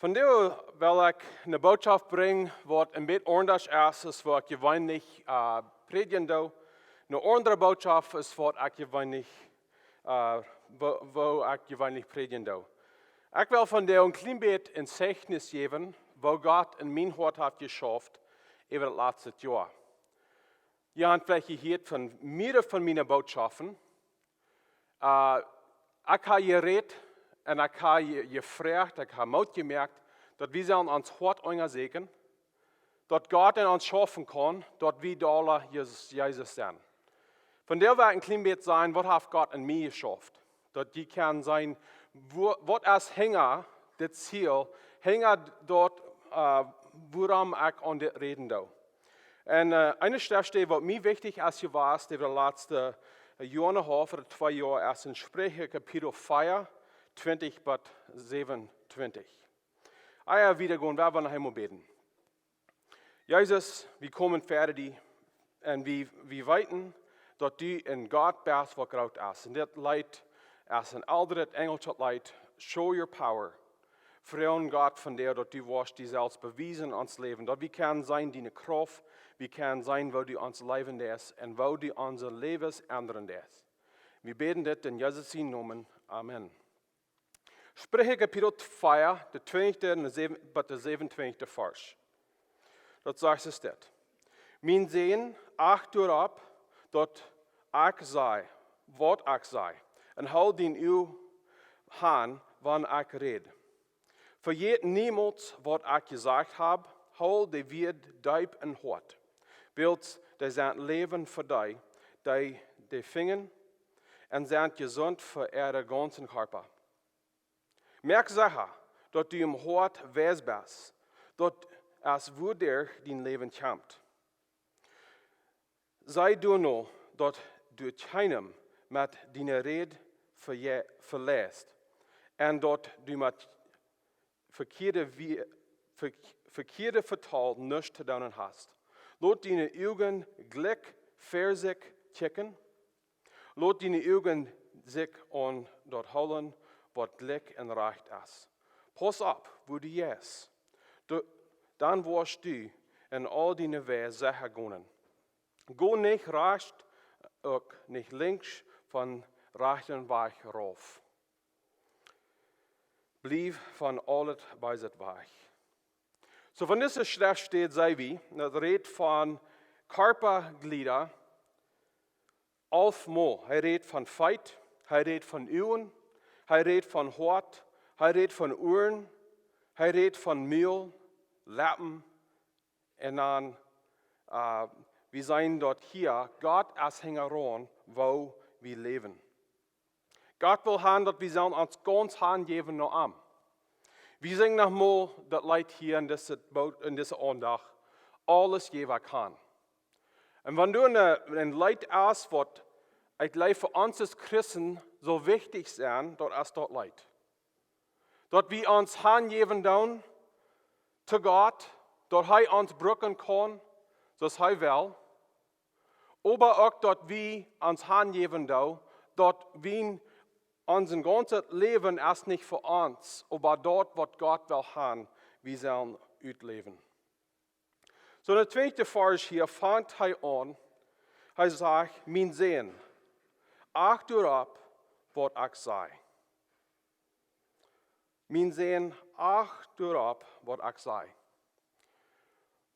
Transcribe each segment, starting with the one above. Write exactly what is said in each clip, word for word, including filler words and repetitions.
Vondoag well ekj eene Botschaft brinjen, waut een bät aundasch es, aus waut ekj jeweenlich, äh, prädjen doo. Eene aundre Botschaft es, waut ekj jeweenlich, äh, woo, woo ekj jeweenlich prädjen doo. Ekj well vondoag een kjlien bät een Zeichnis jäwen, woo Gott enn mien Hoat haft jeschauft äwa daut latste Joa. Jie haben veleicht jehieet von mearere von miene Botschaften. Äh, ekj hab jerät un ekj hab je-, jefroacht, ekj hab Moot jemoakt, daut wie sellen ons Hoat unjasieekjen, daut Gott enn ons schaufen kaun, daut wie dolla Jesus, Jesus sent. Vondoag well ekj een kjlien bät sajen, waut haft Gott enn mie jeschauft? Daut jie kjennen seenen, woo, waut es hinja dit Ziel, hinja daut, äh, wuarom ekj aun dit räden doo. Un, äh, eene Schreft, waut mie wichtich es jewast äwa de latste, äh, Joa un een haulf ooda twee Joa, es enn Spricha Kapitel vea, twintich bat säwenuntwintich. Ea wie wieda gonen, well wie noch eemol bäden. Jesus, wie komen ver die un wie, wie weeten, daut du een Gott best, waut groot es. Un dit Leet es een eldet enjelschet Leet, Show Your Power. Froag Gott vondoag, daut du woascht die selfst bewiesen enn ons Läwen, daut wie kjennen seenen diene Krauft, wie kjennen seenen, woo du ons läwen deist un woo du ons Läwen endren deist. Wie bäden dit enn Jesus sienen Nomen. Amen. Spricha Kapitel vea, de twintichste un de säwen-, bat de säwenuntwintichste Varsch. Daut sajcht es dit: Mien Sän, acht doaropp, daut ekj saj, waut ekj saj, un hool dien Uag aun, wan ekj räd. Vejät niemols, waut ekj jesajcht hab, hool de Wieed deep em Hoat, wiels dee sent Läwen fa dee, dee dee finjen, un sent jesunt fa äaren gaunzen Kjarpa. Moak secha, daut du em Hoat wies best, daut es wua derch dien Läwen kjemt. See doano, daut du kjeenem met diene Räd veje-, veleist, un daut du met vekjieede Wie-, ve-, vekjieede Vetal nuscht to doonen hast. Lot diene Uagen jlikj ver sikj kjikjen, lot diene Uagen sikj aun daut hoolen, waut jlikj un rajcht es. Pauss opp, wua du jeist. Du, dan woascht du enn aul diene Wäaj secha gonen. Go nich rajchts, uk nich linkjs vom rajchten Wajch rauf. Bliew von aulet Beeset wajch. Soo, von dise Schreft steit, see wie, daut rät von Kjarpaglieda, alfmol. Hee rät von Feet, hee rät von Uagen, hee rät von Hoat, hee rät von Uaren, hee rät von Mul, Leppen, un dan, äh, wie seenen daut hia, Gott es hinjaraun, woo wie läwen. Gott well han, daut wie sellen ons gaunz hanjäwen no am. Wie sinjen noch mol daut Leet hia enn dise Bo-, enn dise Aundacht, Aules jäw ekj han. Un wan doa een, een Leet es, waut ekj jleew fa ons aus Christen soo wichtich es, daut es daut Leet. Daut wie ons hanjäwen doonen to Gott, daut hee ons brucken kaun, soo aus hee well. Oba uk daut wie ons hanjäwen doonen, daut wie ons gaunzet Läwen es nich fa ons, oba daut waut Gott well han, wie sellen utläwen. Soo, de twintichste Varsch hia fangt hee aun. Hee sajcht: "Mien Sän, acht doaropp, waut ekj saj." "Mien Sän, acht doaropp, waut ekj saj."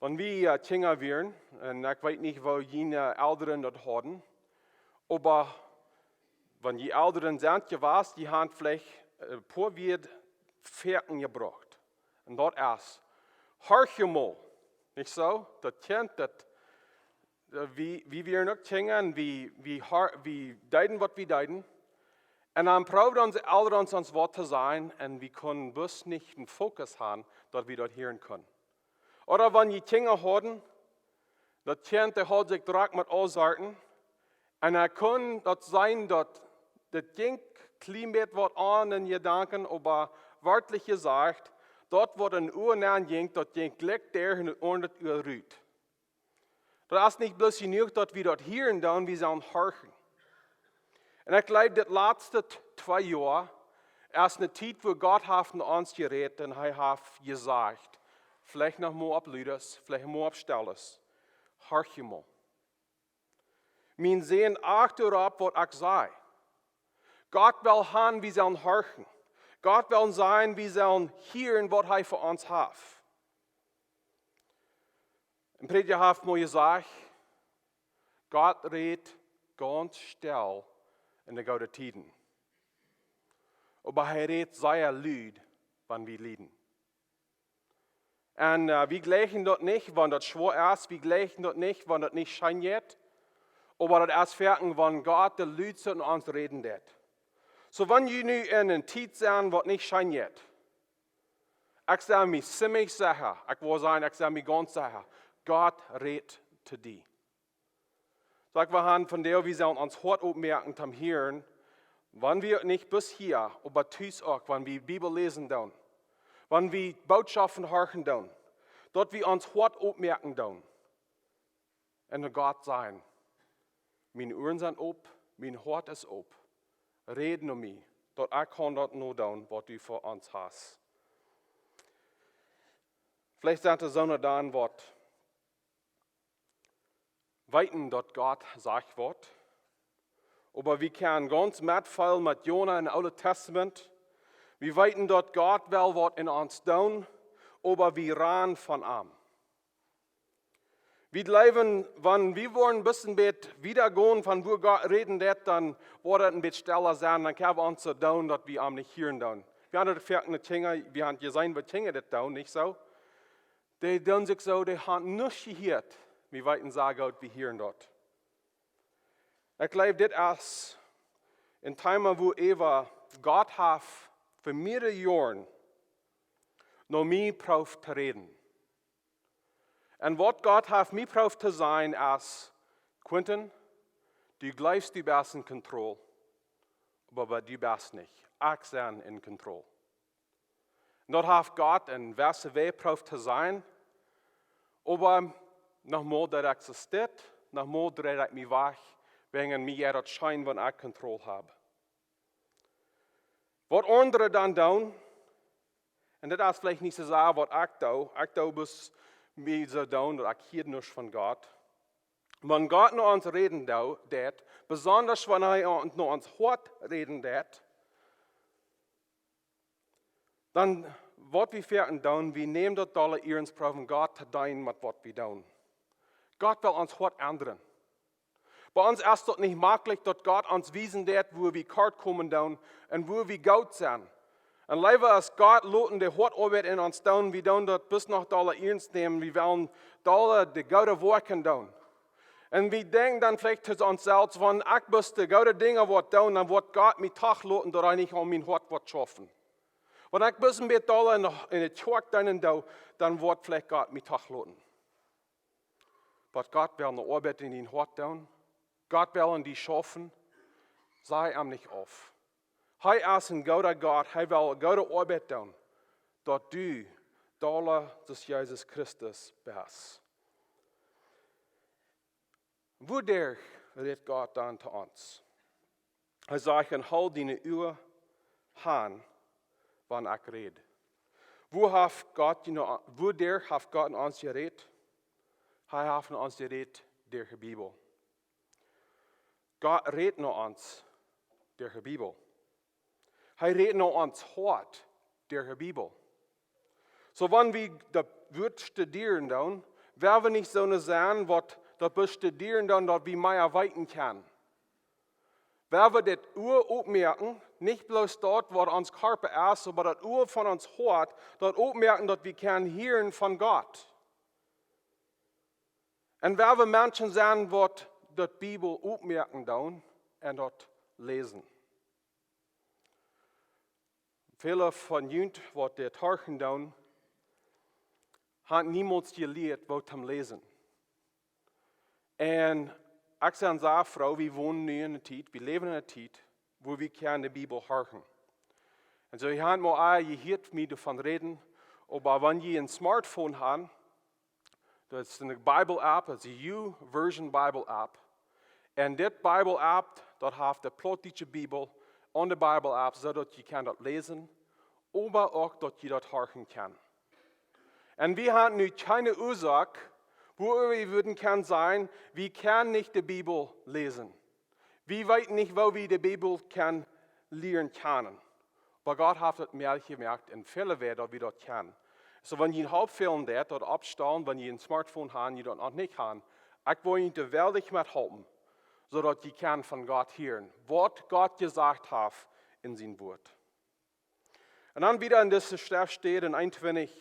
Wan wie, äh, Kjinja wieren, un ekj weet nich, woo june Elren daut hauden, oba wan jie Elren sent jewast, jie haben veleicht, äh, een poa Wieed foaken jebrukt. Un daut es: "Horch mol." Nich soo? Daut kjant daut, äh, wie, wie wieren uk Kjinja un wie, wie har-, wie deeden waut wie deeden. Un dan proowden onse Elren ons waut to sajen un wie kunnen bloos nich een Fokus han, daut wie daut hieren kunnen. Ooda wan jie Kjinja hauden, daut Kjint, dee hilt sikj drock met aule Sorten. Un hee kunn daut seenen, daut, daut jinkj kjlien bät waut aun enn Jedanken, oba werkjlich jesajcht, daut waut enn Ua nenn jinkj, daut jinkj jlikj derch un daut aundre Ua rut. Daut es nich bloos jenuach, daut wie daut hieren doonen, wie sellen horchen. Un ekj jleew, dit latste t-, twee Joa, Es eene Tiet, wua Gott haft no ons jerät un hee haft jesajcht, veleicht noch mau opp ludes, veleicht mau opp stilles: Horch mol. Mien Sän, acht doaropp, waut ekj saj. Gott well han, wie sellen horchen. Gott well seenen, wie sellen hieren, waut hee fa ons haft. Een Prädja haft mol jesajcht: Gott rät gaunz stell en de goode Tieden, oba hee rät sea lud, wan wie lieden. Un äh, wie jleichen daut nich, wan daut schwoa es, wie jleichen daut nich, wan daut nich scheen jeit, oba daut es foaken, wan Gott de Lied to ons räden deit. Soo wan jie nu en eene Tiet sent, waut nich scheen jeit, ekj sie mie ziemlich secha, ekj woa sajen, ekj sie mie gaunz secha, Gott rät to die. Soo ekj well han vondoag, wie sellen ons Hoat oppmoaken toom hieren, wan wie nich bloos hia, oba tus uk, wan wie Bibel läsen doonen, wan wie Bootschoften horchen doonen, daut wie ons Hoat oppmoaken doonen un no Gott sajen: Miene Uaren sent op, mien Hoat es op. Räd no mie, daut ekj kaun daut no doonen, waut du fa ons hast. Veleicht sent doa soone dan, waut weeten, daut Gott sajcht waut, oba wie kjennen gaunz metfeelen met Jona em Oolen Testament. Wie weeten, daut Gott well waut en ons doonen, oba wie rannen von am. Wie jleewen, wan wie woaren een bät wieda gonen von wua Gott räden deit, dan woat et een bät stella sennen, dan kjenn wie ons soo doonen, daut wie am nich hieren doonen. Wie haben daut foaken de Kjinja, wie haben jeseenen, waut Kjinja daut doonen, nich soo? Dee doonen sikj soo, dee haben nuscht jehieet. Wie weeten sea goot, wie hieren daut. Ekj jleew, dit es een Thema, wua äwa Gott haft fa mearere Joaren no mie proowt to räden. Un waut Gott haft mie proowt to sajen es: Quentin, du jleefst, du best en Kontroll, oba du best nich. Ekj sie en Kontroll. Un daut haft Gott en jewesse Wäaj proowt to sajen, oba noch mol daut ekj soo stell, noch mol dreid ekj mie wajch, wäajen mie jeit daut scheen, wan ekj Kontroll hab. Waut aundre dan doonen, un daut es veleicht nich soo sea, waut ekj doo, ekj doo bloos mie soo doonen, daut ekj hia nuscht von Gott. Wan Gott no ons räden doo-, deit, besonda wan hee ons no ons Hoat räden deit, dan waut wie foaken doonen, wie nämen daut dolla iernst, proowen Gott to deenen met waut wie doonen. Gott well ons Hoat endren. Bie ons es daut nich maklich, daut Gott ons wiesen deit, wua wie kort komen doonen un wua wie goot sent. Un leewa es Gott loten de Hoatoabeit en ons doonen, wie doonen daut bloos noch dolla iernst nämen, wie wellen dolla de goode Woakjen doonen. Un wie denkjen dan veleicht to ons selfst: Wan ekj bloos de goode Dinja woa doonen, dan woat Gott mie doch loten, daut hee nich aun mien Hoat woat schaufen. Wan ekj bloos een bät dolla en de, en de Kjoakj deenen doo, dan woat veleicht Gott mie doch loten. Oba Gott well eene Oabeit en dien Hoat doonen. Gott well en die schaufen. Saj am nich auf. Hee es een gooda Gott, hee well eene goode Oabeit doonen, daut du dolla soo aus Jesus Christus best. Wuaderch rät Gott dan to ons? Hee sajcht: Un hool diene Uaren han, wan ekj räd. Wua haft Gott, you know, wuaderch haft Gott no ons jerät? Hee haft no ons jerät derch de Bibel. Gott rät no ons derch de Bibel. Hee rät no ons Hoat derch de Bibel. Soo wan wie daut Wuat studieren doonen, woa wie nich soone sennen, waut daut bloos studieren doonen, daut wie mea weeten kjennen. Woa wie daut Ua oppmoaken, nich bloos daut, waut ons Kjarpa es, oba daut Ua von ons Hoat, daut oppmoaken, daut wie kjennen hieren von Gott. Un woa wie Menschen sennen, waut daut Bibel oppmoaken doonen un daut läsen. Väle von junt, waut dit horchen doonen, haben niemols jelieet, woo to läsen. Un ekj sie sea froo, wie wonen nu en eene Tiet, wie läwen en eene Tiet, wua wie kjennen de Bibel horchen. Un soo, jie haben mol aul jehieet mie doavon räden, oba wan jie een Smartphone haben, daut es eene Bible-App, daut es eene YouVersion Bible-App. Un dit Bible-App, daut haft de plautdietsche Bibel aun de Bible app, soo daut jie kjennen daut läsen, oba uk daut jie daut horchen kjennen. Un wie haben nu kjeene Uasoak, woo wie wudden kjennen sajen, wie kjennen nich de Bibel läsen. Wie weeten nich, woo wie de Bibel kjennen lieren kjanen. Oba Gott haft daut mäajlich jemoakt un väle Wäaj, daut wie daut kjennen. Soo, wan jie een Help fälen deit, daut oppstalen, wan jie een Smartphone haben, jie daut noch nich haben, ekj well junt doa wellich met halpen, soo daut jie kjennen von Gott hieren, waut Gott jesajcht haft en sien Wort. Un dan wada en dise Schreftstäd en eenuntwintich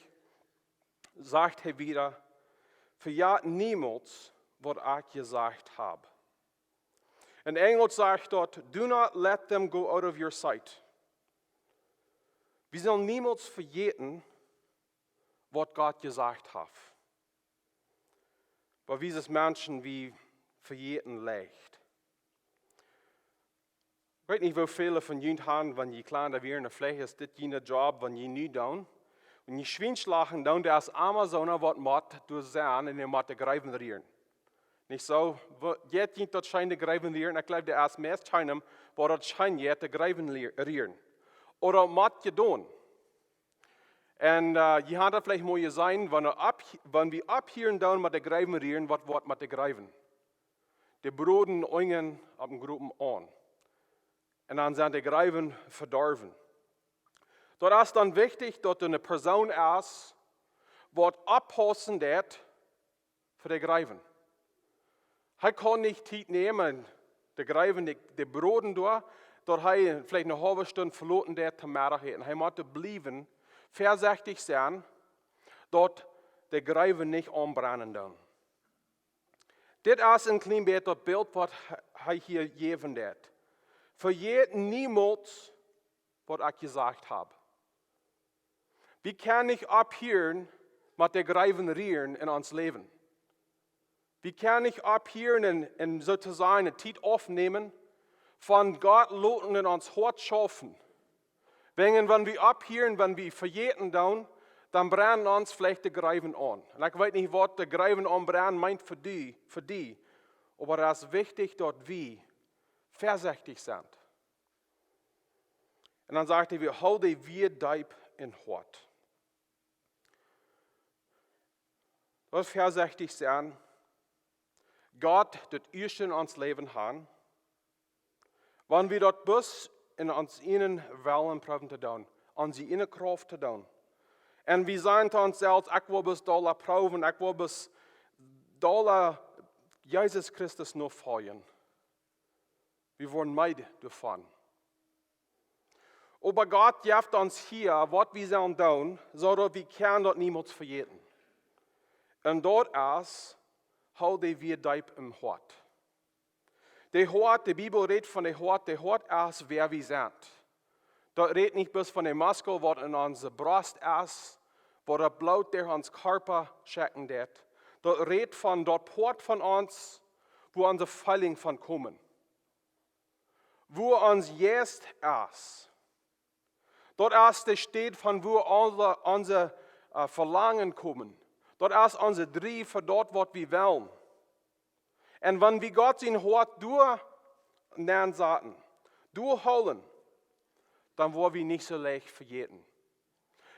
sajcht hee wada: "Vejät niemols, waut ekj jesajcht hab." En Enjlisch sajcht daut: "Do not let them go out of your sight." Wie sellen niemols vejäten, waut Gott jesajcht haft. Oba wie aus Menschen, wie vejäten leicht. Ekj weet nich, woo väle von junt haben, wan jie kjlien wieren, veleicht es dit june Job, wan jie nu doonen. Wan jie Schwienschlachten doonen, doa es emma soona, waut mott doa sennen un dee mott de Greiwen rieren. Nich soo? Woo, jeit junt daut scheen de Greiwen rieren? Ekj jleew, doa es meist kjeenem, waut daut scheen jeit de Greiwen lie-, rieren. Ooda mott jedonen. Un, äh, jie haben daut veleicht mol jeseenen, wan, opp, wan wie opphieren doonen met de Greiwen rieren, waut woat met de Greiwen? Dee broden unjen opp dän Gropen aun. Un dan sent de Greiwen vedorwen. Daut es dan wichtich, daut doa eene Persoon es, waut oppaussen deit fa de Greiwen. Hee kaun nich Tiet nämen, de Greiwen, dee, dee broden doa, daut hee veleicht eene haulwe Stund veloten deit toom Meddach äten. Hee mott doa bliewen, väasechtich sennen, daut de Greiwen nich aunbrennen doonen. Dit es een kjlien bät daut Bilt, waut hee, hee hia jäwen deit. Vejät niemols, waut ekj jesajcht hab. Wie kjennen nich opphieren met de Greiwen rieren en ons Läwen. Wie kjennen nich opphieren un, un soo to sajen, de Tiet aufnämen von Gott loten en ons Hoat schaufen. Wäajen, wan wie opphieren, wan wie vejäten doonen, dan brennen ons veleicht de Greiwen aun. Un ekj weet nich, waut de Greiwen aunbrennen meent fa die, fa die. Oba daut es wichtich, daut wie väasechtich sent. Un dan sajcht hee: "Wie hool dee wada deep em Hoat." Daut väasechtich sennen, Gott daut ieeschte en ons Läwen haben, wan wie daut bloos en ons eenen Wellen proowen to doonen, onse eene Krauft to doonen. Un wie sajen to ons selfst: "Ekj well bloos dolla proowen, ekj well bloos dolla Jesus Christus nofoljen." Wie woaren meed doavon. Oba Gott jeft ons hia, waut wie sellen doonen, soo daut wie kjennen daut niemols vejäten. Un daut es, hool dee wada deep em Hoat. De Hoat, de Bibel rät von de Hoat, de Hoat es, wäa wie sent. Daut rät nich bloos von de Muskel, waut en onse Brost es, waut daut Bloot derch ons Kjarpa schekjen deit. Daut rät von daut Poat von ons, wua onse Feelinj von komen. Wua ons Jeist es. Daut es de Städ von wua onse, onse, äh, Velangen komen. Daut es onse Drief fa daut, waut wie wellen. Un wan wie Gott sien Hoat doa nensaten, doa hoolen, dan woa wie nich soo leicht vejäten.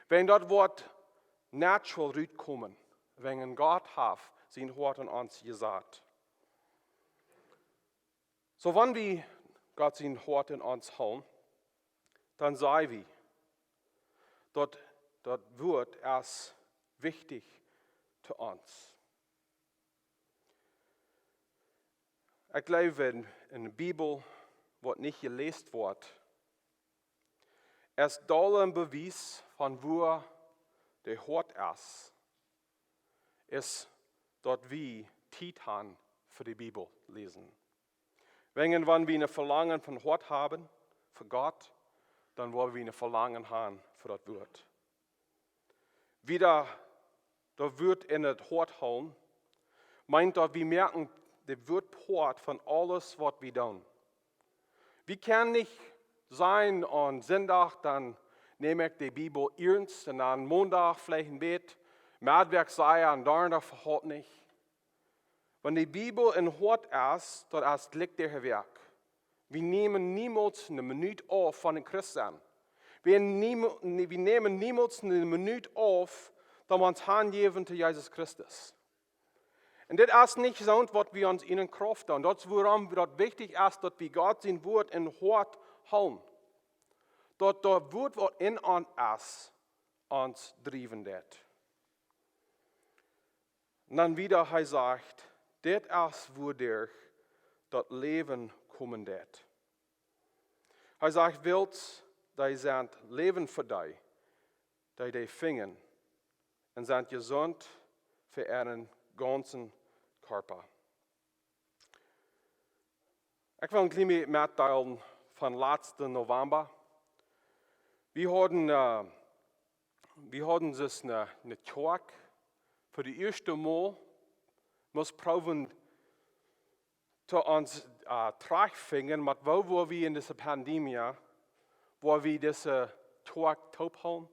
Wan daut woat natural rutkomen, wan Gott haft sien Hoat en ons jesat. Soo, wan wie Gott sien Hoat en ons hoolen, dan saj wie, daut, daut Wort es wichtich to ons. Ekj jleew, wan, wan de Bibel woat nich jeläst woat, es daut een Bewies von wua de Hoat es, es daut wie Tiet haben fa de Bibel läsen. Wäajen wan wie een Velangen von Hoat haben fa Gott, dan woa wie een Velangen haben fa daut Wort. Wada daut Wort en daut Hoat hoolen, meent daut wie moaken daut Wort Poat von aules, waut wie doonen. Wie kjennen nich sajen, aun Sindach, dan näm ekj de Bibel iernst, un aun Mondach veleicht een bät, Meddach saj ekj, un Donnadach äwahaupt nich. Wan de Bibel em Hoat es, daut es jlikj de Woakj. Wie nämen niemols eene Minut auf von een Christ sennen. Wie, niem, wie nämen niemols eene Minut auf, daut wie ons hanjäwen to Jesus Christus. Un dit es nich soo, waut wie ons en Krauft doonen. Daut es wuarom daut wichtich es, daut wie Gott sien Wort em Hoat hoolen. Daut daut Wort, waut en ons es, ons driewen deit. Un dan wieda, hee sajcht, dit es wuaderch daut Läwen komen deit. Hee sajcht, wiels dee sent Läwen fa dee, dee dee finjen, un sent jesunt fa äaren gaunzen Kjarpa. Ekj well een kjlien bät metdeelen von latsten November. Wie hauden, äh, wie hauden dus eene, eene Kjoakj fa de ieeschte Mol must proowen to ons, äh, trajchtfinjen, met woo, woo wie en dise Pandemie, woo wie dise Kjoakj toop hoolen,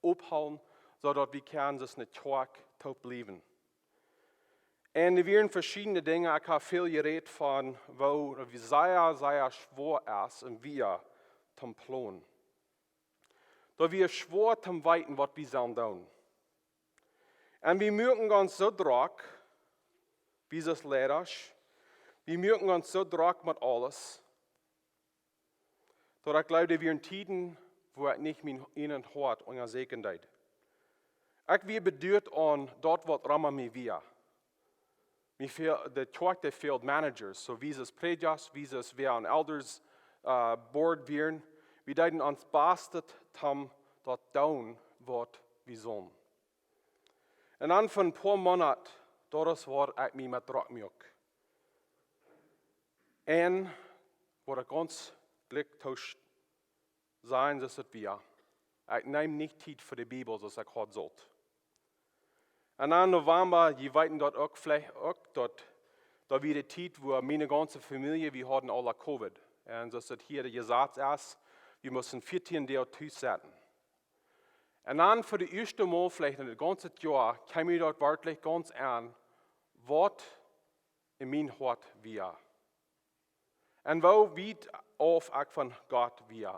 ophoolen, soo daut wie kjennen dus eene Kjoakj toop bliewen. Un doa wieren veschiedne Dinja, ekj hab väl jerät von, woo, woo sea, sea schwoa es un wia toom plonen. Daut wia schwoa toom weeten, waut wie sellen doonen. Un wie muaken ons soo drock, wie sent Leidasch, wie muaken ons soo drock met aules, daut ekj jleew, doa wieren Tieden, wua ekj nich mien ieejnet Hoat unjasäkjen deed. Ekj wia beduat aun daut, waut rom mie wia. Mie fäl-, de Kjoakj, dee fäld managers, soo wie sent Prädjasch, wie sent wäa aun elders, äh, board wieren. Wie deeden ons Bastet toom daut doonen, waut wie sullen. Un dan fa een poa Moonat, daut es waut ekj mie met drock muak. Un waut ekj gaunz jlikj too sajen, es daut wia, ekj neem nich Tiet fa de Bibel, soo aus ekj haud sult. Un dan November, jie weeten daut uk veleicht uk, daut, daut wia de Tiet, wua miene gaunze Famielje, wie hauden aula Covid. Un soo aus daut hia de Jesaz es, wie musten vieetieen Doag tus setten. Un dan fa de ieeschte Mol veleicht en daut gaunze Joa kjeem mie daut werkjlich gaunz aun, waut en mien Hoat wia. Un woo wiet auf ekj von Gott wia.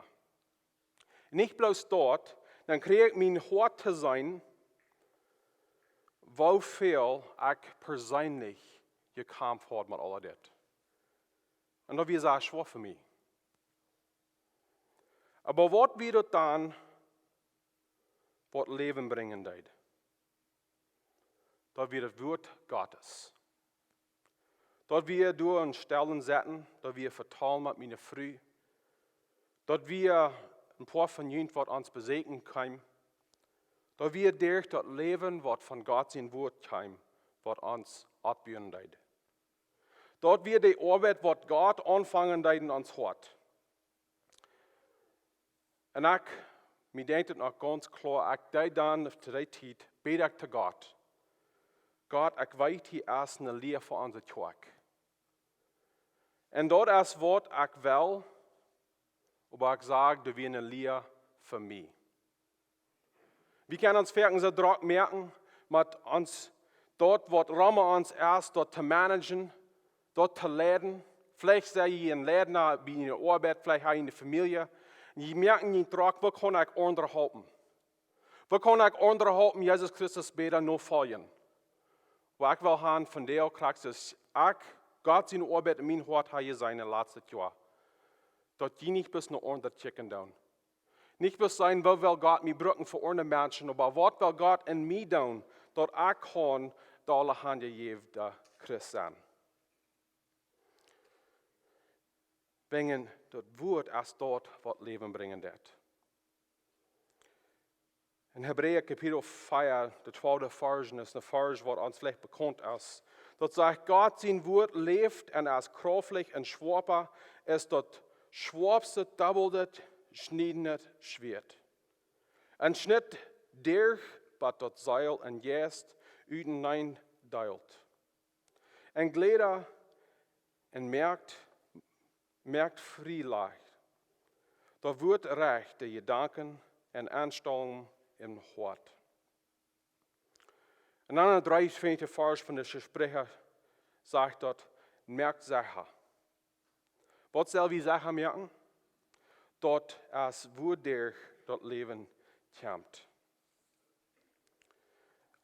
Nich bloos daut, dan kjrieech ekj mien Hoat to seenen, woo väl ekj perseenlich jekjamft haud met aul dit. Un daut wia sea schwoa fa mie. Oba waut wia daut dan, waut Läwen brinjen deed? Daut wia daut Wort Gottes. Daut wia doa en Stell setten, daut wia vetalen met miene Fru, daut wia een poa von junt, waut ons beseakjen kjeem, daut wia derch daut Läwen, waut von Gott sien Wort kjeem, waut ons oppbuen deed. Daut wia de Oabeit, waut Gott aunfangen deed en ons Hoat. Un ekj, mie denkjt et noch gaunz kloa, ekj deed dan to dee Tiet, bäd ekj to Gott: Gott, ekj weet, hia es eene Lia fa onse Kjoakj. Un daut es waut ekj well, oba ekj sach, daut wia eene Lia fa mie. Wie kjennen ons foaken soo drock moaken, met ons daut, waut rom ons es, daut to managen, daut to leiden. Veleicht sie jie een Leida bie eene Oabeit, veleicht ha jie eene Famielje. Un jie moaken junt drock, woo kaun ekj aundre halpen? Woo kaun ekj aundre halpen, Jesus Christus bäta nofoljen? Waut ekj well han von dee Christus, ekj, Gott siene Oabeit en mien Hoat ha jeseenen latste Joa. Daut jie nich bloos no aundre kjikjen doonen. Nich bloos sajen, woo well Gott mie brucken fa aundre Menschen, oba waut well Gott en mie doonen, daut ekj kaun de aulahaunt jejäwne Christ sennen. Wäajen daut Wort es daut, waut Läwen brinjen deit. En Hebräa Kapitel vea, de twalfte Varsch, es een Varsch, waut ons veleicht bekaunt es. Daut sajcht: Gott sien Wort läft un es kjraftich un schoapa aus daut schoapste dobbelt schniedende Schwieet. Un schnitt derch, bat daut Seel un Jeist uteneen deelt. Un Jleda un Moakj, Moakj frie lajcht. Daut Wort recht de Jedanken un Enstalunk em Hoat. Un dan en dreiuntwintichste Varsch von de Spricha sajcht daut: Moakt secha, Waut sell wie secha moaken? Daut es wua derch daut Läwen kjemt.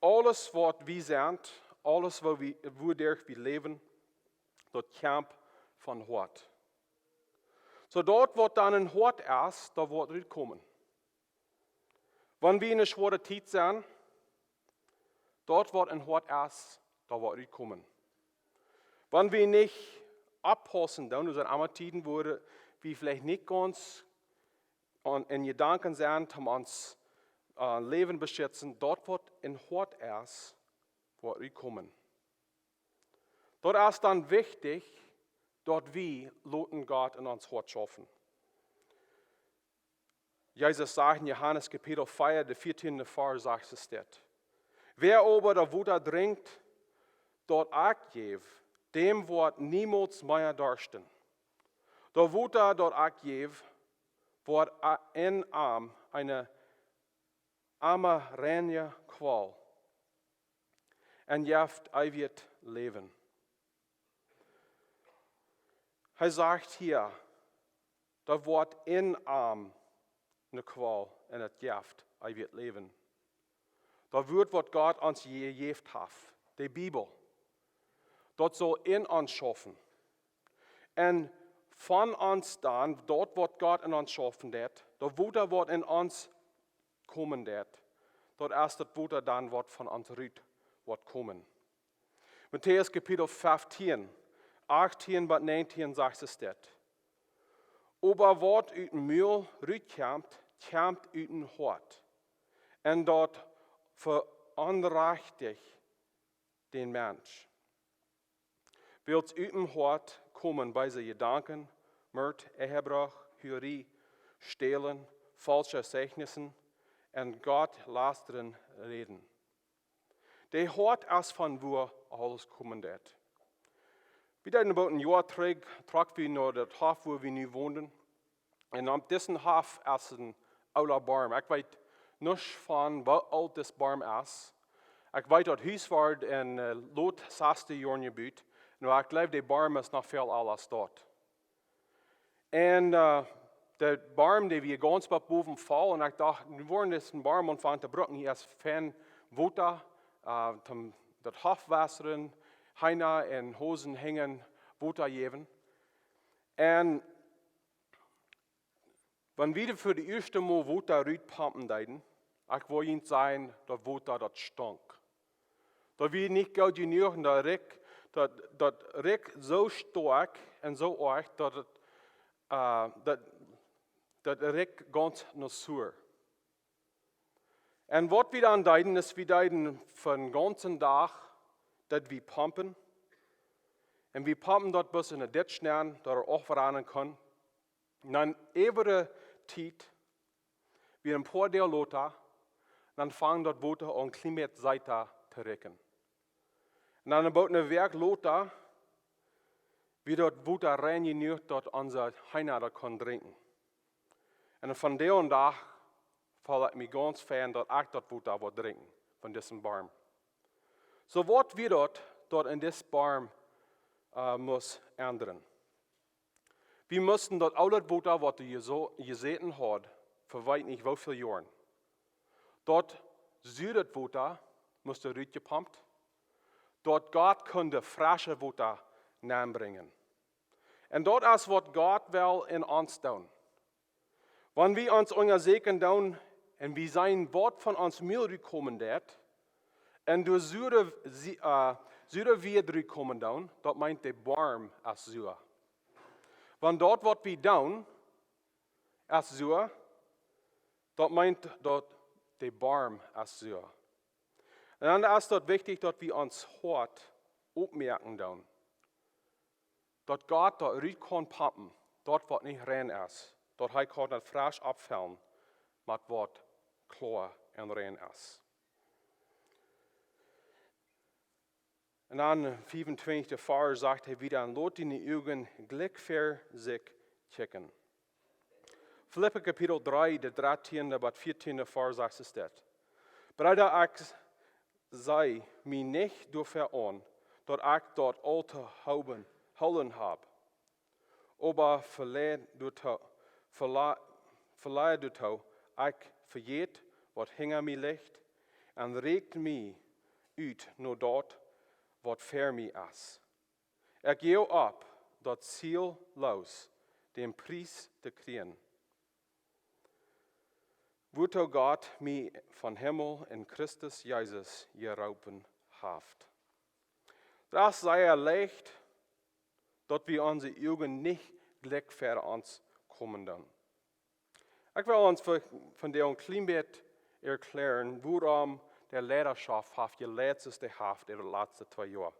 Aules waut wie sent, aules wua wie, wua derch wie läwen, daut kjemt von Hoat. Soo daut waut dan em Hoat es, daut woat rutkomen. Wan wie en eene schwoare Tiet sent, daut waut em Hoat es, daut woat rutkomen. Wan wie nich oppaussen, dan, doa sent emma Tieden, wua wie veleicht nich gaunz aun, en Jedanken sent, om ons äh, Läwen beschitzen, daut waut em Hoat es, woat rutkomen. Daut es dan wichtich, daut wie loten Gott en ons Hoat schaufen. Jesus sajcht en Johanes Kapitel vea, de vieetieende Varsch, sajcht et dit: Wäa oba daut Wota drinkjt, daut ekj jäw, däm woat niemols mea darschten. Daut Wota, daut ekj jäw, woat a- en am eene emma reinje Kwal un jeft eewjet Läwen. Hee sajcht hia, daut woat en am eene Kwal un et jeft eewjet Läwen. Daut Wuat, waut Gott ons jejäft haft, de Bibel, daut saul en ons schaufen. Un von ons dan, daut waut Gott en ons schaufen deit, daut Wota waut en ons komen deit, daut es daut Wota dan waut von ons rut woat komen. Matäus Kapitel feftieen, achtieen bat näajentieen sajcht et dit: Oba waut ut däm Mul rutkjemt, kjemt ut däm Hoat, un daut veonrajcht dän Mensch. Wiels ut däm Hoat komen beese Jedanken, Mort, Ehebruch, Hurie, Stälen, faulsche Zeichnissen un Gott lastren Räden. De Hoat es von wua aules komen deit. Wie deeden about een Joa trigj, trocken wie no daut Hoff, wua wie nu wonen. Un opp disen Hoff es een oola Boom. Ekj weet nuscht von woo oolt dis Boom es. Ekj weet daut Hus wort en äh, lot sastje Joaren jebut. Un ekj jleew, de Boom es noch väl oola aus daut. Un äh, de Boom, dee wia gaunz bat bowen voll. Un ekj docht, nu woat disen Boom aunfangen to brucken. Hia es fein Wota, äh, toom daut Hoff wotren, Heena un Hosen henjen, Wota jäwen. Un wan wie fa daut ieeschte Mol Wota rutpompen deeden, ekj wull junt sajen, daut Wota, daut stunk. Daut wia nich goot jenuach un daut rikjt, daut, daut rikjt soo stoakj un soo oajch, daut et, äh, daut, daut rikjt gaunz no sua. Un waut wie dan deeden, es, wie deeden fa dän gaunzen Dach, daut wie pompen. Un wie pompen daut bat en de Ditsch nenn, daut et aufrannen kunn. Un dan äwa de Tiet, wia een poa Doag lota, dan funk daut Wota aun kjlien bät seeta to rikjen. Un dan about eene Wäakj lota, wia daut Wota rein jenuach, daut onse Heena daut kunnen drinkjen. Un von dän Dach feeld ekj mie gaunz fein, daut ekj daut Wota wull drinkjen von disen Boom. Soo waut wia daut, daut en disen Boom äh, must endren. Wie musten daut aule Wota, waut doa jeso- jesäten haud, fa weet nich woo väl Joaren. Daut sua Wota must rutjepompt, daut Gott kunn fresche Wota nenbrinjen. Un daut es waut Gott well en ons doonen. Wan wie ons unjasäkjen doonen un wie seenen waut von ons Mul rutkomen deit, un doa sua, sie- äh, sua Wieed rutkomen doonen, daut meent, de Boom es sua. Wan daut, waut wie doonen, es sua, daut meent, daut de Boom es sua. Un dan es daut wichtich, daut wie ons Hoat opmoaken doonen, daut Gott daut rut kaun pompen, daut waut nich rein es, daut hee kaun daut fresch oppfellen met waut kloa un rein es. Un dan fiefuntwintich, de Varsch, sajcht hee wada: "Un lot diene Uagen jlikj ver sikj kjikjen." Filippa Kapitel dree, de dartieende bat vieetieende Varsch, sajcht et dit: "Breeda, ekj see mie nich doafäa aun, daut ekj daut aul to hoolen, hoolen hab. Oba veleicht doatoo, veleicht doatoo, ekj vejät, waut hinja mie licht, un rieekj mie ut no daut, waut ver mie es. Ekj jäw opp, daut Ziel loos, dän Pries to kjrieen, wuatoo Gott mie vom Himmel en Christus Jesus jeroopen haft. Daut es sea leicht, daut wie onse Uagen nich jlikj ver ons komen doonen. Ekj well ons fa-, vondoag een kjlien bät erkjlären, wuarom de Leidarschoft haft jeleit, soo aus dee haft äwa de latste twee Joa.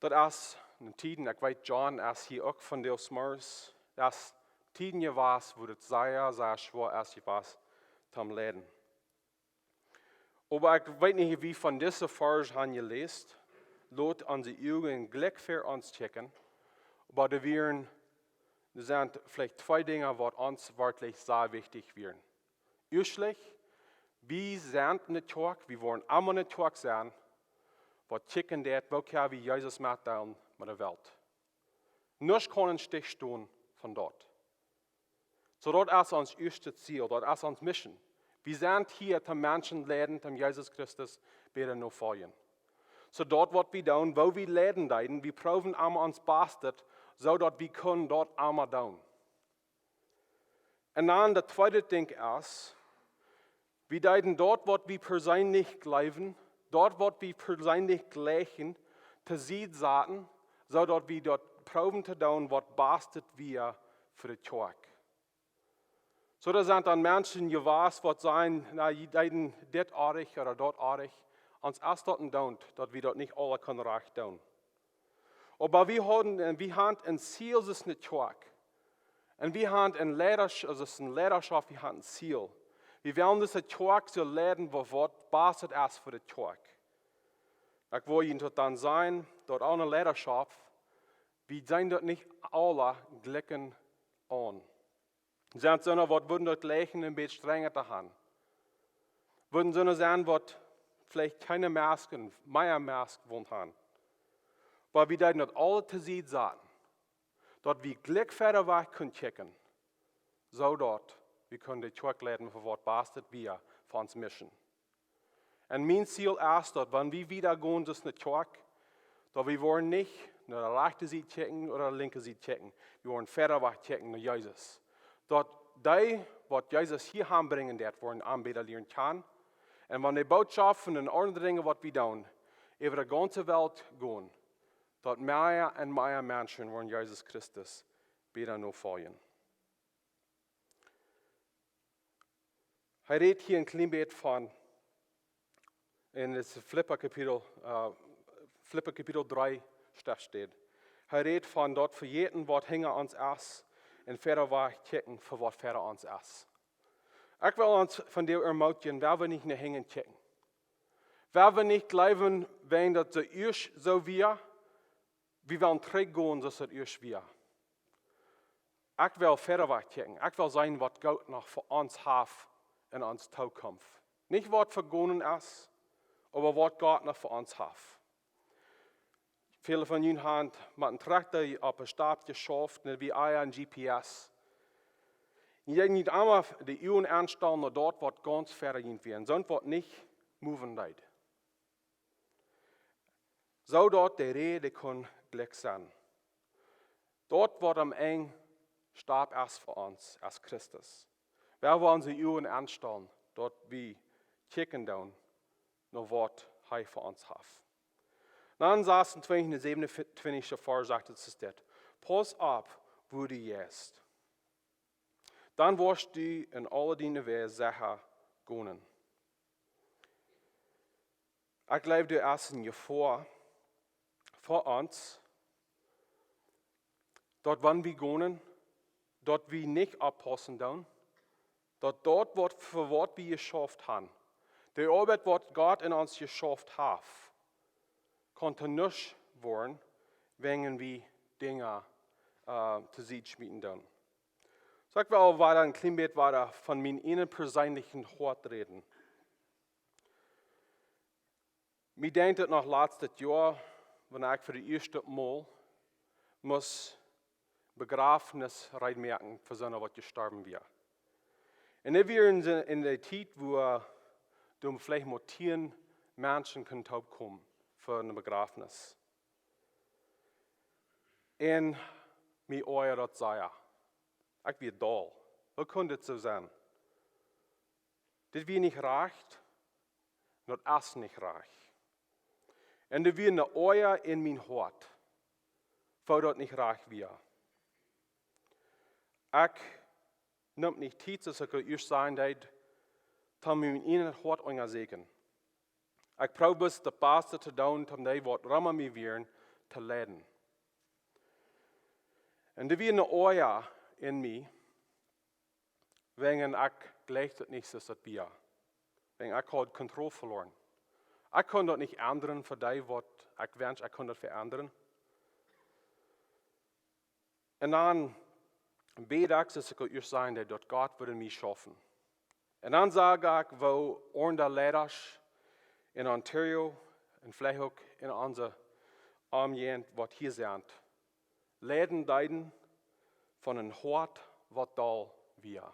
Daut es eene Tiet, ekj weet, John es hia uk vondoag zemorjes. Daut es Tieden jewast, wua daut sea, sea schwoa es jewast, toom leiden. Oba ekj weet nich, woo von dise Varsch han jeläst, lot onse Uagen jlikj ver ons kjikjen, oba doa wieren, doa sent veleicht twee Dinja, waut ons werkjlich sea wichtich wieren. Ieeschtlich, wie sent ne Kjoakj, wie woaren emma ne Kjoakj sennen, waut kjikjen deit, woo kjenn wie Jesus metdeelen met de Welt. Nuscht kaun een Stich stonen von daut. Soo daut es ons ieeschtet Ziel, daut es ons Mission. Wie sent hia toom Menschen leiden, toom Jesus Christus bäta nofoljen. Soo daut waut wie doonen, woo wie leiden deeden, wie proowen emma ons Bastet, soo daut wie kjennen daut emma doonen. Un dan daut tweede Dinkj es, wie deeden daut waut wie perseenlich jleewen, daut waut wie perseenlich jlikjen, to Sied saten, soo daut wie daut proowen to doonen waut bastet wia fa de Kjoakj. Soo, doa sent dan Menschen jewast, waut sajen, na, jie deeden dit oadich ooda daut oadich. Ons es daut een Doont, daut wie daut nich aula kjennen rajcht doonen. Oba wie hauden, un wie han een Ziel, daut es ne Kjoakj. Un wie han een Leidasch-, daut es ne Leidarschoft, wie han een Ziel. Wie wellen dise Kjoakj soo leiden, woo waut bastet es fa de Kjoakj. Ekj well junt daut dan sajen, daut aun de Leidarschoft, wie seenen daut nich aula jlikj aun. Sent soone, waut wudden daut jlikjen een bät strenja to han. Wudden soone sennen, waut veleicht kjeene Masken, mea Masken wullen han. Oba wie deeden daut aule to Sied saten, daut wie jlikj wieda wajch kunnen kjikjen, soo daut wie kunnen de Kjoakj leiden fa waut bastet wia fa ons Mission. Un mien Ziel es daut, wan wie wieda gonen, daut es ne Kjoakj, daut wie woaren nich no de rajchte Sied kjikjen ooda de linkje Sied kjikjen. Wie woaren wieda wajch kjikjen no Jesus. Daut dee, waut Jesus hia han brinjen deit, woaren am bäta lieren kjanen. Un wan de Bootschoft un aundre Dinja waut wie doonen, äwa de gaunze Welt gonen, daut mea un mea Menschen woaren Jesus Christus bäta nofoljen. Hee rät hia een kjlien bät von, en daut Filippa Kapitel, äh, Filippa Kapitel dree Stef steit. Hee rät von daut vejäten waut hinja ons es un wieda wajch kjikjen fa waut ver ons es. Ekj well ons vondoag ermootjen, wie wellen nich no hinjen kjikjen. Wie wellen nich jleewen, wan daut soo es, soo wia, wie wellen trigjgonen, soo aus daut ieescht wia. Ekj well wieda wajch kjikjen. Ekj well seenen, waut Gott noch fa ons haft en onse Tookunft. Nich waut vegonen es, oba waut Gott noch fa ons haft. Väle von junt han met een Trakjta opp eene Stap jeschauft, nich woo een G P S. Un jie motten emma de Uagen aunstalen no daut, waut gaunz ver junt wia. Un soont, waut nich moven deed. Soo daut de Rieej kunn jlikj sennen. Daut waut aum Enj stap es fa ons, es Christus. Wie wellen onse Uagen aunstalen, daut wie kjikjen doonen, no waut hee fa ons haft. Dan sasuntwintich un säwenuntwintich Varsch sajcht et, es dit: Pauss opp, wua du jeist. Dan woascht du en aule diene Wäaj secha gonen. Ekj jleew, doa es eene Jefoa fa ons, daut wan wie gonen, daut wie nich oppaussen doonen, daut daut waut, fa waut wie jeschauft han, de Oabeit waut Gott en ons jeschauft haft, kaun to nuscht woaren, wan wie Dinja, äh, to Sied schmieten doonen. Soo, ekj well wada een kjlien bät wada von mien eejnet perseenlichet Hoat räden. Mie denkjt et noch latst dit Joa, wan ekj fa daut ieeschte Mol must Bejrafnis reed moaken fa soone waut jestorwen wia. Un dit wia en, en de Tiet, wua doa veleicht mau tieen Menschen kunnen toopkomen fa eene Bejrafnis. Un mie oajad daut sea. Ekj wia doll. Woo kunn dit soo sennen? Dit wia nich rajcht, daut es nich rajcht. Un doa wia eene Oaja en mien Hoat, woo daut nich rajcht wia. Ekj neem nich Tiet, soo aus ekj ieescht säd, daut, toom mien ieejnet Hoat unjasäkjen. Ekj proowd bloos daut baste to doonen, toom dee waut rom mie wieren to leiden. Un doa wia eene Oaja en mie, wäajen ekj jleicht daut nich, soo aus daut wia. Wäajen ekj haud Kontroll veloaren. Ekj kunn daut nich endren fa dee waut ekj wenscht, ekj kunn daut veendren. Un dan bäd ekj, soo aus ekj ieescht säd, daut Gott wudd en mie schaufen. Un dan sach ekj, woo onse Leida en Ontario un veleicht uk en onse Omjäajent, waut hia sent, leiden deeden von een Hoat, waut doll wia.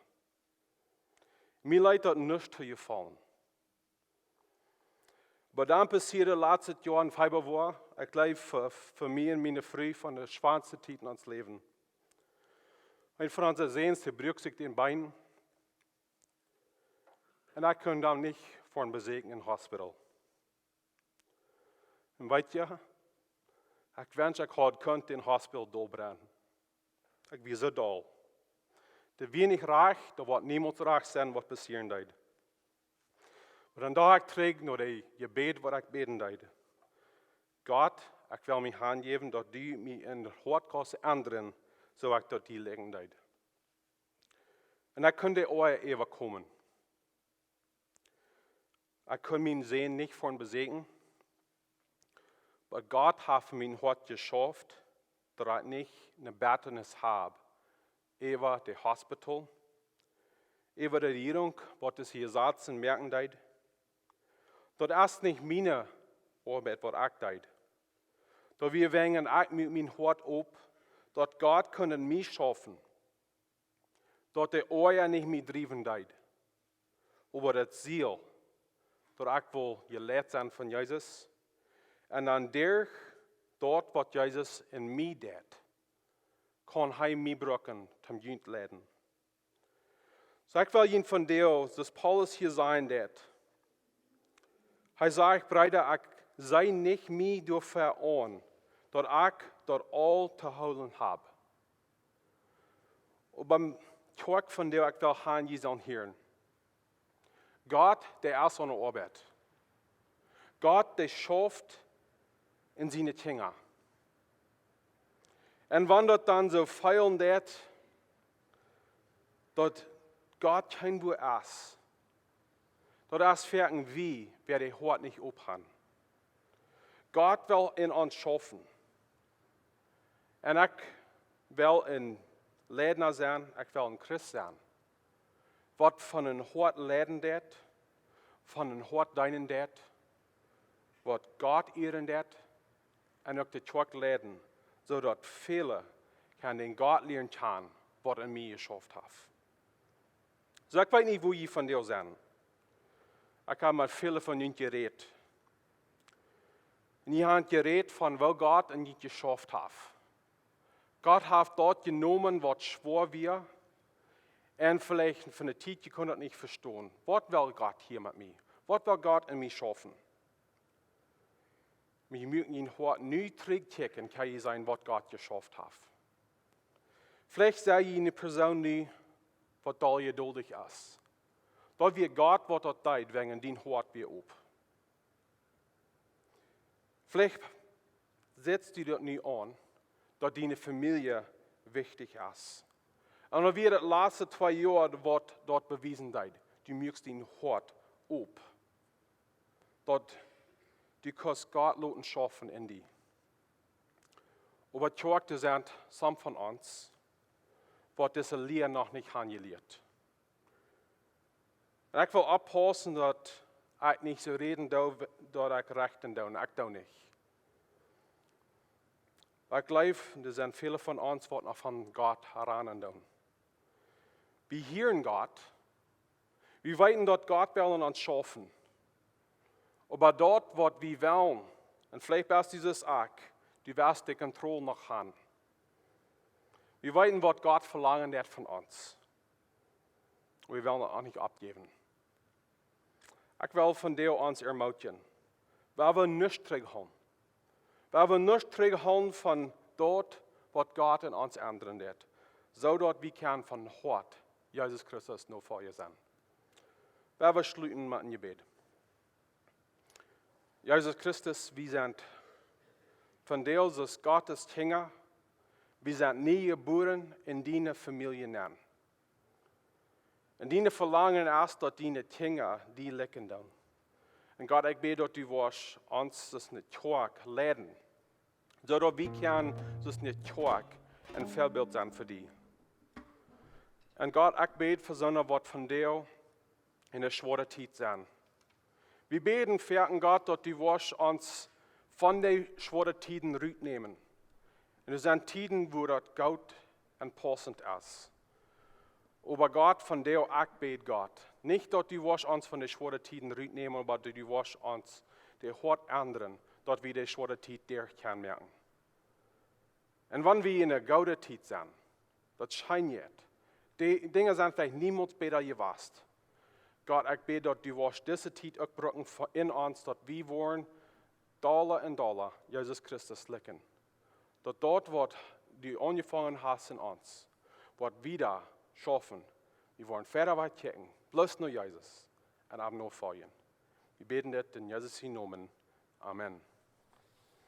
Mie leet daut nich to jefaulen. Oba dan passieed latst Joa em Februoa, ekj jleew, fa, fa mie un miene Fru von de schwoaste Tiet en ons Läwen. Eena von onse Säns, dee bruak sikj daut Been. Un ekj kunn dan nich fa een Besäkj em Hospital. Un weet jie, ekj wenscht, ekj haud kunt dän Hospital dol brennen. Ekj wia soo doll. Daut wia nich rajcht, daut woat niemols rajcht sennen, waut passieren deed. Oba dan docht ekj trigj no daut Jebäd, waut ekj bäden deed. Gott, ekj well mie hanjäwen, daut du mie en daut Hoat kaust endren, soo aus ekj daut die lieren deed. Un ekj kunn de Oaja äwakomen. Ekj kunn mienen Sän nich fa een Besäkj, oba Gott haft en mien Hoat jeschauft, daut ekj nich eene Bettanis hab äwa daut Hospital, äwa de Rejierunk, waut dise Jesazen moaken deed. Daut es nich miene Oabeit, waut ekj deed. Daut wia wäajen ekj muak mien Hoat op, daut Gott kunn en mie schaufen, daut de Oaja nich mie driewen deed, oba daut Ziel, daut ekj wull jeleit sennen von Jesus. Un dan derch daut, waut Jesus en mie deed, kaun hee mie brucken toom junt leiden. Soo ekj well junt vondoag, soo aus Paulus hia säd, daut hee sajcht: Breeda, ekj sie nich mea doafäa aun, daut ekj daut aul to hoolen hab. Oba biem Kjoakj vondoag, ekj well han, jie sellen hieren: Gott, dee es aune Oabeit. Gott, dee schauft en siene Kjinja. Un wan daut dan soo feelen deit, daut Gott kjeenwua es, daut es foaken wie, wäa de Hoat nich op han. Gott well en ons schaufen. Un ekj well een Leida sennen, ekj well een Christ sennen, waut von een Hoat leiden deit, von een Hoat deenen deit, waut Gott ieren deit, un uk de Kjoakj leiden, soo daut väle kjennen dän Gott lieren kjanen, waut en mie jeschauft haft. Soo, ekj weet nich, wua jie vondoag sent. Ekj hab met väle von junt jerät. Un jie han jerät von woo Gott en junt jeschauft haft. Gott haft daut jenomen, waut schwoa wia. Un veleicht fa eene Tiet, jie kunnen daut nich vestonen. Waut well Gott hia met mie? Waut well Gott en mie schaufen? Oba jie motten jun Hoat nu trigjkjikjen, kjenn jie seenen, waut Gott jeschauft haft. Veleicht sie jie eene Persoon nu, waut doll jeduldich es. Daut wia Gott, waut daut deed, wäajen dien Hoat wia op. Veleicht setst du daut nu aun, daut diene Famielje wichtich es. Un daut wia daut latste twee Joa, waut daut bewiesen deed. Du muakst dien Hoat op. Daut du kaust Gott loten schaufen en die. Oba Kjoakj, doa sent some von ons, waut dise Lia noch nich han jelieet. Un ekj well oppaussen, daut ekj nich soo räden doo, daut ekj rechten doo. Ekj doo nich. Oba ekj jleew, doa sent väle von ons, waut noch von Gott ranen doonen. Wie hieren Gott. Wie weeten, daut Gott well en ons schaufen. Oba daut, waut wie wellen, un veleicht best du soo aus ekj, du west de Kontroll noch han. Wie weeten, waut Gott velangen deit von ons. Wie wellen daut uk nich oppjäwen. Ekj well vondoag ons ermutigen. Wie wellen nuscht trigjhoolen. Wie wellen nuscht trigjhoolen von daut, waut Gott en ons endren deit, soo daut wie kjennen von Hoat Jesus Christus Nofolja sennen. Wie wellen schluten met een Jebäd. Jesus Christus, wie sent vondoag aus Gott siene Kjinja, wie sent nie jebuaren en diene Famielje nenn. Un dien Velangen es, daut diene Kjinja die likjen doonen. Un Gott, ekj bäd, daut du woascht ons aus eene Kjoakj leiden, soo daut wie kjennen aus eene Kjoakj een Väabilt sennen fa die. Un Gott, ekj bäd fa soone, waut vondoag en eene schwoare Tiet sent. Wie bäden, Voda Gott, daut du woascht ons von de schwoare Tieden rutnämen. Un doa sent Tieden, wua daut goot un paussent es. Oba Gott, vondoag ekj bäd, Gott, nich daut du woascht ons von de schwoare Tieden rutnämen, oba daut du woascht ons daut Hoat endren, daut wie de schwoare Tiet derch kjennen moaken. Un wan wie en eene goode Tiet sent, daut schient, de Dinja sent veleicht niemols bäta jewast. Gott, ekj bäd, daut du woascht dise Tiet uk brucken fa-, en ons, daut wie woaren dolla un dolla Jesus Christus likjen. Daut daut, waut du aunjefongen hast en ons, woat wieda schaufen. Wie woaren wieda wajch kjikjen, bloos no Jesus un am nofoljen. Wie bäden dit en Jesus sienen Nomen. Amen.